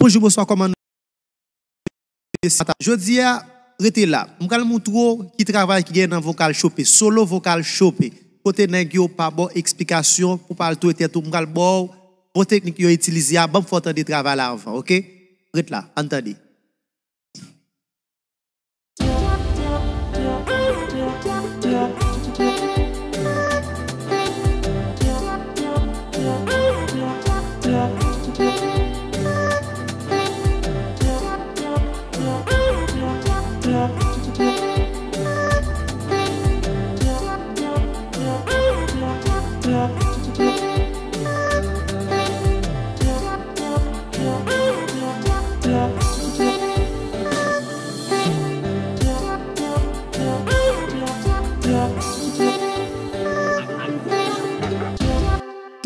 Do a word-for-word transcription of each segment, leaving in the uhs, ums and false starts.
Bonjou, bonswa, kòman nou ye? Jodi a, rete la. M pral moutre w ki travay ki gen nan vokal chope. Solo vokal chope. Kote nèg yo pa ba w eksplikasyon pou pa al touye tèt ou. M pral ba w bon teknik yo itilize a. Ban m fè w tande travay la anvan, oke? Ret la, ann tande.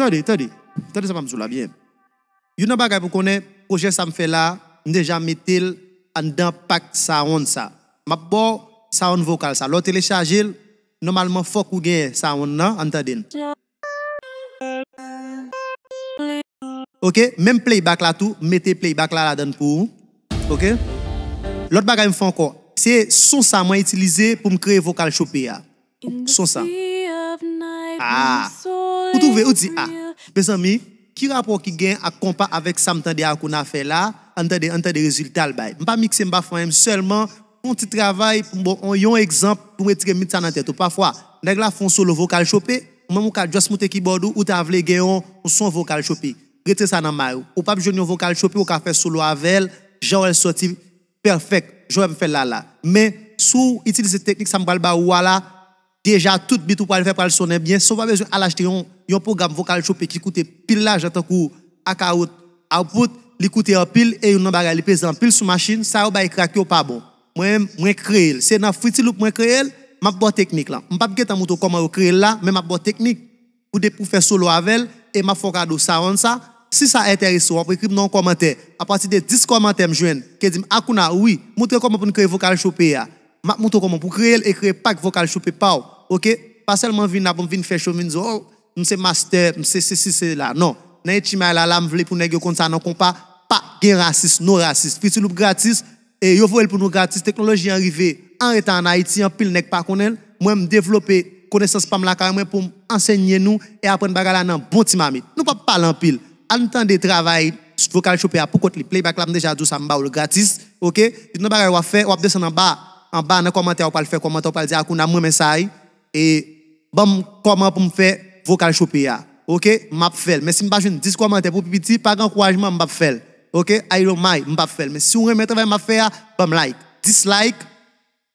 Tande, tande. Tande sa m ap di w la byen. Youn nan bagay pou konnen, pwojè sa m fè la, m deja mete l anndan pak sound sa. M ap ba w sound vokal sa. Lè w telechaje l, nòmalman fòk ou gen sound nan, ann tande l. Oke, menm playback la tou, m mete playback la ladan l pou ou. Oke? Lòt bagay m fè ankò, se son sa mwen itilize pou m kreye vokal chope a. Son sa. Ah! Ou twouve, ou di, ah, mezanmi, ki rapò ki gen ak konpa avèk sa m tande Akouna fè la? Ann tande, ann tande rezilta l bay. M pa mikse, m pa fè anyen, m sèlman fè yon ti travay pou m ba w yon egzanp pou m retire mit sa nan tèt ou. Pafwa, nèg la fè yon solo vokal chope, ou menm ou ka just moute keyboard ou, ou ta vle gen yon, yon son vokal chope. Retire sa nan may ou. Ou p ap jwenn yon vokal chope, ou ka fè solo avè l, jan w wè l soti, pèfèk, jan w wè m fè l la la. Men, si w itilize teknik sa m pral ba ou a la, deja tout bit ou pral fè pral sonnen byen, san w pa bezwen al achte yon, yon pwogram vokal chope ki koute pil lajan tankou Akout Output, li koute anpil e youn nan bagay li peze anpil sou machin, sa yo bay krak yo pa bon. Mwen menm, mwen kreye l. Se nan Fruity Loop mwen kreye l, m ap ba w teknik lan. M p ap gentan moutre w kòman yo kreye l la, men m ap ba w teknik pou de, pou fè solo avè l, e m ap fè w kado sound sa. Si sa enterese w, w ap ekri m nan yon kòmantè. Apati de dis kòmantè m jwenn, ke di m, Akouna, wi, moutre kòman pou n kreye vokal chope a. M ap moutre w kòman pou kreye l e kreye pak vokal chope pa w, oke? Pa sèlman vin la pou m vin fè show, vin di, oh, m se master, m se sesi, sela. Non. Nan H M I la, la, m vle pou nèg yo konn sa nan konpa, pa gen rasis, no rasis. Fruity Loop gratis, e yo voye l pou nou gratis. Teknoloji an rive an reta ann Ayiti, anpil nèg pa konnen l. Mwen, m devlope konesans pa m lakay mwen pou m ansenye nou e aprann bagay la nan bon ti mamit. Nou p ap pale anpil. Ann tande travay vokal chope a pou kont li. Playback la, m deja di w sa, m ba w l gratis. Oke? Youn nan bagay w ap fè, w ap desann anba, anba nan kòmantè a, w pral fè kòmantè, w pral di, Akouna, m renmen sa, wi. E ban m kòman pou m fè vokal chope a. Oke? M ap fè l. Men si m pa jwenn dis kòmantè pou pi piti, pa gen ankourajman, m p ap fè l. Oke? I don't mind, m p ap fè l. Men si w renmen travay m ap fè a, ban m like. Dis like,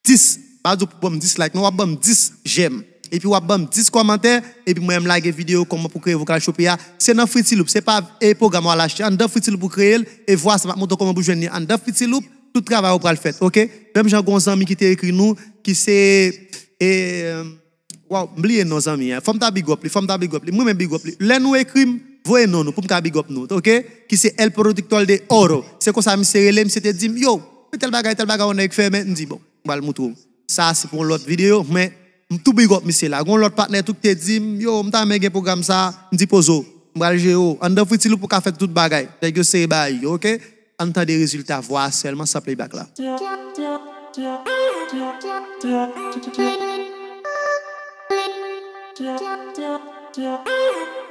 dis. Pa di w pou ban m dis like, non, w ap ban m dis j'aime. Epi w ap ban m dis kòmantè, epi mwen m lage videyo kòman pou kreye vokal chope a. Se nan Fruity Loop, se pa, e, pwogram w al achte. Anndan Fruity Loop ou kreye l, e vwa sa m ap montre w kòman pou jwenn li anndan Fruity Loop, tout travay ou pral fèt, oke? Menm jan gon zanmi ki te ekri nou, ki se, e, waw, m bliye non zanmi an. Fò m ta big up li, fò m ta big up li. Mwen menm big up li. Lè nou ekri m, voye non nou pou m ka big up nou, oke? Ki se El Productor de Oro. Se konsa misye rele, misye te di m, yo, men tèl bagay, tèl bagay, yon nèg fè, men m di, bon, m pral moutre w. Sa se pou yon lòt videyo, men m tou big up misye la. Gon lòt patnè tou ki te di m, yo, m ta renmen gen pwogram sa, m di poze w, m pral jere w. Anndan Fruity Loop ou ka fè tout bagay. Nèg yo sere bagay yo, oke? Ann tande rezilta vwa a sèlman san playback la.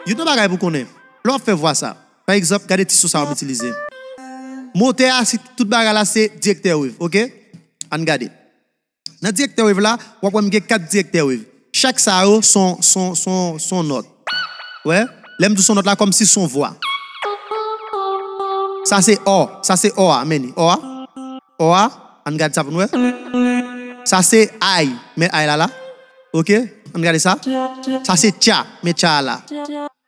Youn nan bagay pou konnen, lè w ap fè vwa sa, pa egzanp, gade ti son sa w ap itilize. Motè a, si tout bagay la se direktè wave, oke? Ann gade. Nan direktè wave la, w ap wè m gen kat direktè wave. Chak sa yo son, son, son, son nòt. Wè? Lè m di son nòt la, kòmsi son vwa. Sa se ò, sa se ò a, men li. Ò a, ò a, ann gade sa pou n wè. Sa se ay, men ay la la. Oke? Ann gade sa. Sa se tya, men tya a la.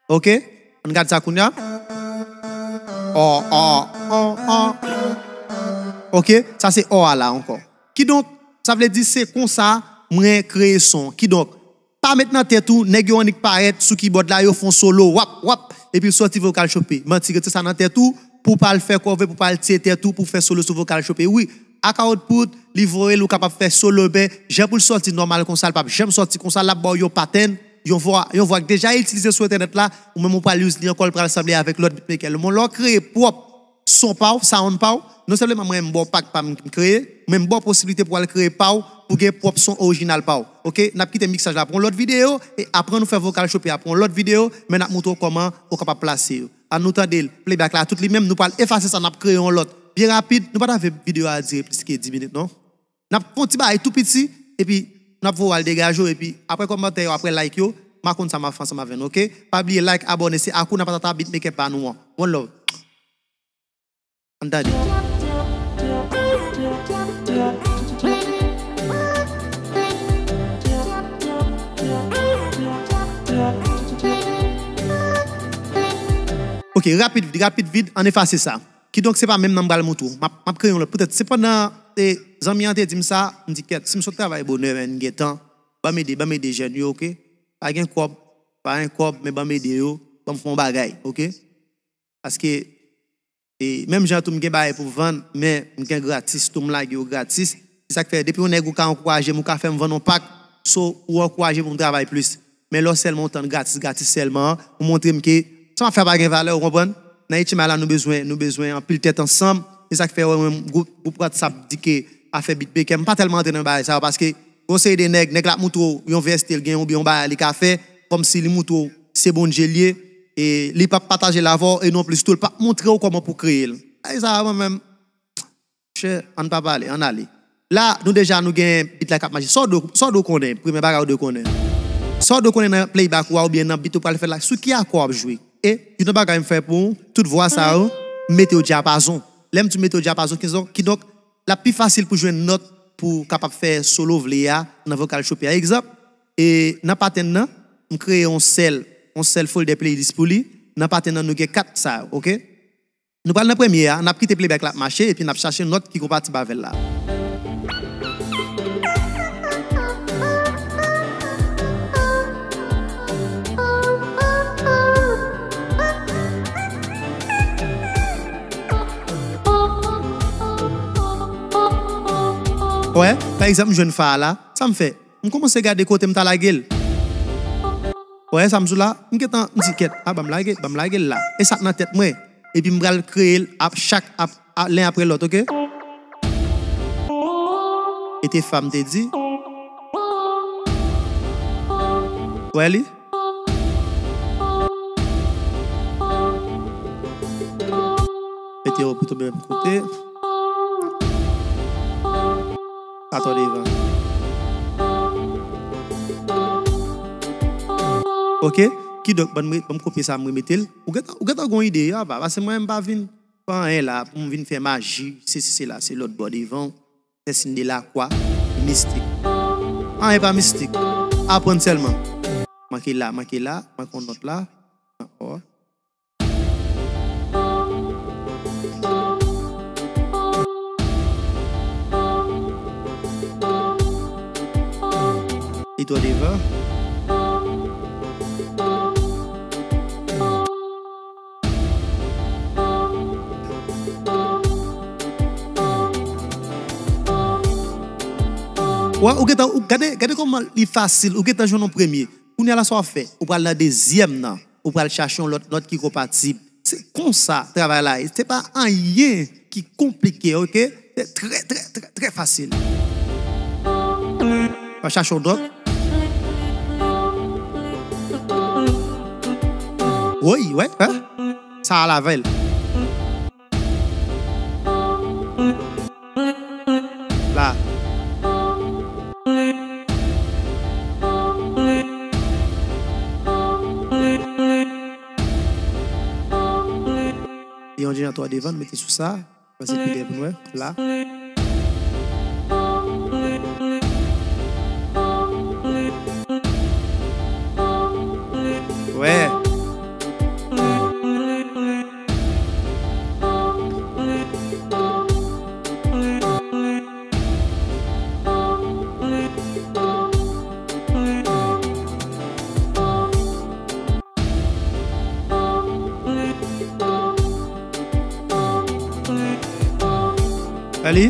Oke? Ann gade sa kounye a. Ò, ò, ò, ò. Oke? Sa se ò a la ankò. Kidonk, sa vle di se konsa mwen kreye son. Kidonk, pa met nan tèt ou, nèg yo annik parèt sou kibòd la, yo fè yon solo, wap, wap, epi sòti vokal chope. Manti, retire sa nan tèt ou, pou w pa al fè kòve, pou w pa al tiye tèt ou, pou w fè solo sou vokal chope. Wi, ak output, li voye l, ou kapab fè solo, men jan pou l sòti nòmal konsa, l p ap janm sòti konsa, l ap ba w yon pattern, yon vwa, yon vwa k deja itilize sou entènèt la, ou menm ou pral use li ankò, l pral sanble avèk lòt beatmaker. Men lè w kreye pwòp son pa w, sound pa w, non sèlman mwen m ba w pack pa m kreye, men m ba w posiblite pou w al kreye pa w, pou gen pwòp son orijinal pa w. Oke? N ap kite miksaj la pou yon lòt videyo, e aprann nou fè vocal chopping a pou yon lòt videyo, men n ap montre w kòman ou kapab plase yo. Ann nou tande l, playback la tout li menm, nou pral efase sa, n ap kreye yon lòt. Byen rapid, nou pa ta vle videyo a dire plis ke dis minit, non. N ap fè yon ti bagay tou piti, epi n ap voye w al degaje w, epi apre kòmantè yo, apre like yo, m a konn sa m ap fè ansanm avè nou, oke? Pa bliye like, abòne, se Akouna Patata beatmaker pa nou an. One love. Ann tande. Oke, rapid, rapid, vit, ann efase sa. Kidonk, se pa menm nan m pral montre w. M ap, m ap kreye yon lòt. Poutèt, se pandan, e, zanmi an te di m sa, m di, "Kèt, si m sot travay bonè, men m gen tan, ban m ede, ban m ede jèn yo, oke? Pa gen kòb, pa gen kòb, men ban m ede yo, ban m fè yon bagay, oke?" Paske, e, menm jan tou, m gen bagay pou vann, men m gen gratis tou, m lage yo gratis. Se sa k fè, depi yon nèg ou ka ankouraje m, ou ka fè m vann yon pak, so, ou ankouraje m pou m travay plis. Men lè w sèlman w tann gratis, gratis sèlman, ou montre m ke sa m ap fè a pa gen valè, ou konprann? Nan H M I la, nou bezwen, nou bezwen anpil tèt ansanm. Se sa k fè, wè, mwen, gwoup, gwoup WhatsApp di ke afè beatmaker, m pa tèlman antre nan bagay sa yo, paske gon seri de nèg, nèg la ap montre w yon V S T l gen oubyen yon bagay li ka fè, kòmsi li montre w se Bondye l ye, e li p ap pataje l avè w, e non plis tou, l p ap montre w kòman pou kreye l. Bagay sa yo, mwen menm, Monchè, ann pa pale, ann ale. La, nou deja, nou gen beat la k ap mache. Sa w dwe, sa w dwe konnen, premye bagay ou dwe konnen. Sa w dwe konnen nan playback ou a oubyen nan beat ou pral fè la, sou ki akò w ap jwe. E, youn nan bagay m fè pou ou, tout vwa sa yo, m mete yo dyapazon. Lè m di m mete yo dyapazon, kidonk, kidonk, l ap pi fasil pou jwenn nòt pou w kapab fè solo w vle a nan vocal chopping a. Egzanp, e, nan pattern nan, m kreye yon sèl, yon sèl folder playlist pou li. Nan pattern nan, nou gen kat sa yo, oke? Nou pral nan premye a, n ap kite playback la ap mache, epi n ap chache nòt ki konpatib avè l la. Wè, pa egzanp, m jwenn fa a la, sa m fè? M kòmanse gade kote m ta lage l. Wè sa m sou la? M gentan, m di, "Kèt, a, ban m lage, ban m lage l la." E sa k nan tèt mwen. Epi m pral kreye l ap chak, ap, a, len apre lòt, oke? E te fa m te di. Wè li? Mete yo pito menm kote. Atò devan. Oke. Kidonk, ban m re-, ban m kopye sa, m remete l. Ou gentan, ou gentan gon ide, apa, paske mwen, m pa vin fè anyen la, pou m vin fè maji, sesi, sela, se lòt bò devan, fè siy de lakwa, mistik. Anyen pa mistik. Aprann sèlman. Manke la, manke la, manke yon nòt la. Ankò. Li twò devan. Wè, ou gentan, ou, gade, gade kòman li fasil. Ou gentan jwenn yon premye. Kounye a la, sa w ap fè? Ou pral nan dezyèm nan. Ou pral chache yon lòt nòt ki konpatib. Se konsa travay la ye. Se pa anyen ki konplike, oke? Se trè, trè, trè, trè fasil. W ap chache yon nòt. Woy, wè, wè. Sa a l avè l. La. Yon dirijan twò devan, mete sou sa. Pase pi byen pou nou wè. La. Wè. Wè li?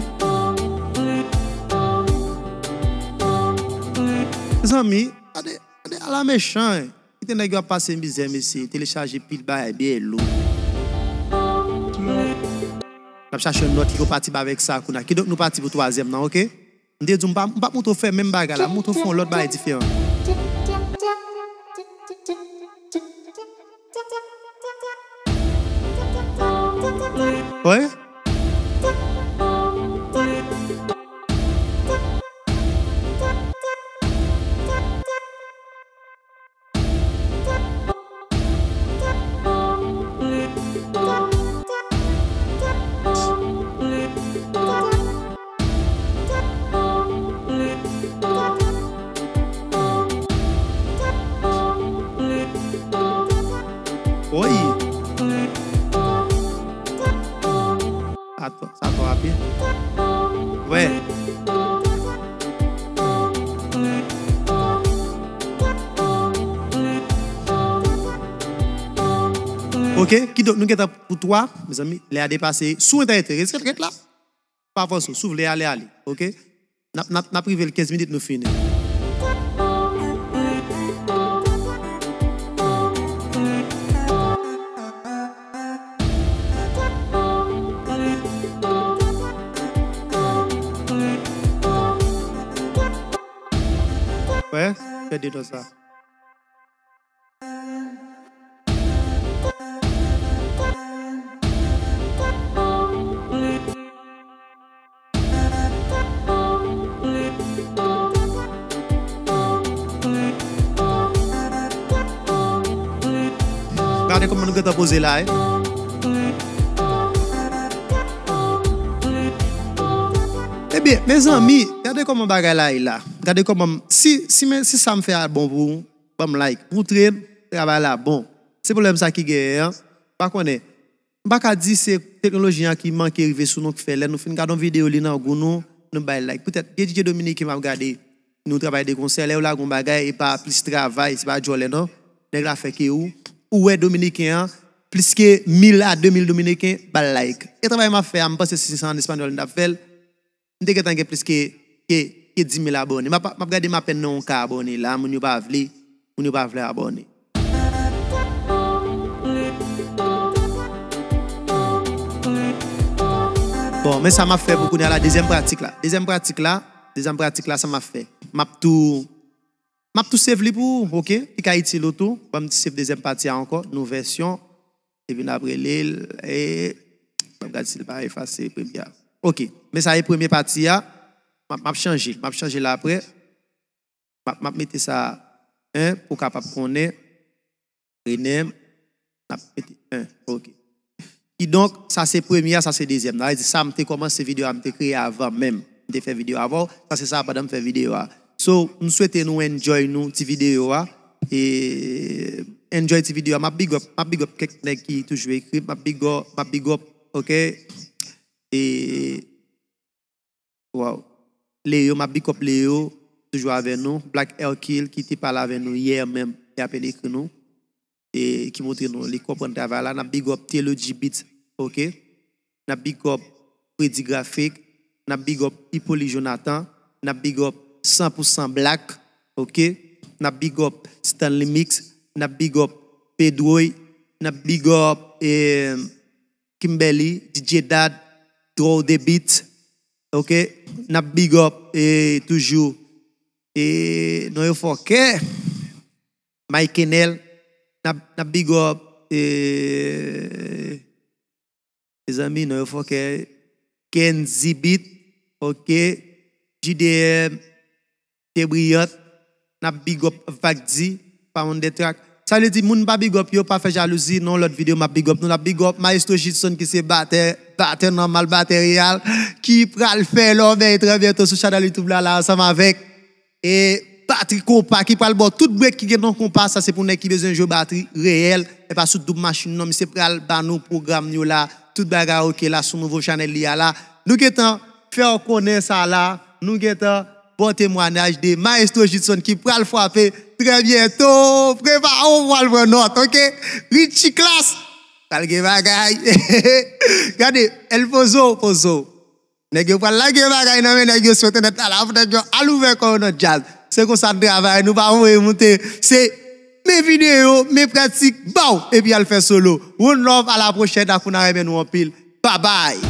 Mezanmi, gade, gade ala mechan, eh. Kite nèg yo ap pase mizè, mesye, telechaje pil bagay byen lou. N ap chache yon nòt ki konpatib avèk sa kounye a. Kidonk, nou pati pou twazyèm nan, oke? M te di w, m pa, m p ap montre w fè menm bagay la, m montre w fè yon lòt bagay diferan. Wi. Wi. Atann, sa twò rapid. Wè. Oke, kidonk nou gentan pou twa, mezanmi, lè a depase. Si w enterese, ret, ret la. Pa fòse w, si w vle ale, ale. Oke? N ap, n ap, n ap rive l kenz minit, nou fini. Wè, fè de tan sa. Gade kòman nou gentan poze la, e. Ebyen, mezanmi, gade kòman bagay la ye la. Gade kòman, si, si, men, si sa m fè a bon pou ou, ban m like. Moutre m travay la bon. Se pwoblèm sa ki genyen an. M pa konnen. M pa ka di se teknoloji an ki manke rive sou nou ki fè lè nou fin gade yon videyo li nan gou nou, nou bay like. Poutèt gen D J dominiken m ap gade, nou travay de konsè, lè yo lage yon bagay, e pa plis travay, se pa djòlè non. Nèg la fè ke ou, ou wè dominiken an, plis ke mil a de mil dominiken, ba l like. E travay m ap fè a, m panse si se an espanyòl m t ap fè l, m te gentan gen plis ke, ke, ke di mil abòne. M ap, m ap gade m apèn nan yon ka abòne la, moun yo pa vle, moun yo pa vle abòne. Bon, men sa m ap fè pou kounye a la, dezyèm pratik la. Dezyèm pratik la, dezyèm pratik la, sa m ap fè. M ap tou, m ap tou save li pou ou, oke? Li ka itil ou tou. Ban m save dezyèm pati a ankò, nou vèsyon. Epi n ap rele l, e, n ap gade si l pa efase premye a. Oke, men sa e premye pati a. M ap, m ap chanje l, m ap chanje l apre. M ap, m ap mete sa en pou w kapab konnen. Rename, n ap mete en, oke. Kidonk, sa se premye a, sa se dezyèm. Sa vle di sa m te kòmanse videyo a, m te kreye avan menm. M te fè videyo avan w, sa se sa pandan m fè videyo a. So, m swete nou enjoy nou ti videyo a. E enjoy ti videyo a. M ap big up, m ap big up kèk nèg ki toujou ekri. M ap big up, m ap big up, oke? E, wow. Leo, m ap big up Leo, toujou avè nou. Black Hercule ki te pale avè nou yè menm, li apèn ekri nou. E ki montre nou, li konprann travay la. N ap big up Theology Beats, oke? N ap big up Freddy Graphic, n ap big up Hippoly Jonathan, n ap big up San pou san Black, oke? N ap big up Stanley Mix, n ap big up Pedroy, n ap big up, eh, Kimberly, D J Dad, Draw the Beat, oke? N ap big up, eh, toujou, eh, non yo fò kè, Mike Kennel, n ap, n ap big up, eh, Mezanmi, non yo fò kè. Kenzy Beat, oke. J D M, Pierre Briant, n ap big up Vagdi, Pound the Track. Sa vle di, moun m pa big up yo, pa fè jalouzi, nan yon lòt videyo, m ap big up nou. N ap big up Maestro Jidson, ki se batè, batè nòmal, batè reyèl, ki pral fè lòbèy trè byento sou chanèl YouTube la, la, ansanm avèk E batri konpa ki pral ba w tout break ki gen nan konpa, sa se pou nèg ki bezwen jwe batri reyèl, e pa sou doub machin non, misye pral ba nou pwogram yo la, tout bagay oke la sou nouvo chanèl li a la. Nou gentan fè w konnen sa la, nou gentan ba w temwayaj de Maestro Jidson ki pral frape trè byento, prepare w pou al pran nòt, oke? Richie Class, pral gen bagay. Gade, El Pozo, Pozo. Nèg yo pral lage bagay nan men nèg yo sou entènèt la, la pou nèg yo al ouvè kò yo nan djaz. Se konsa n travay, nou pa voye moute. Se men videyo, men pratik, baw, epi al fè solo. One love, a la pwochèn, Akouna renmen nou anpil. Babay!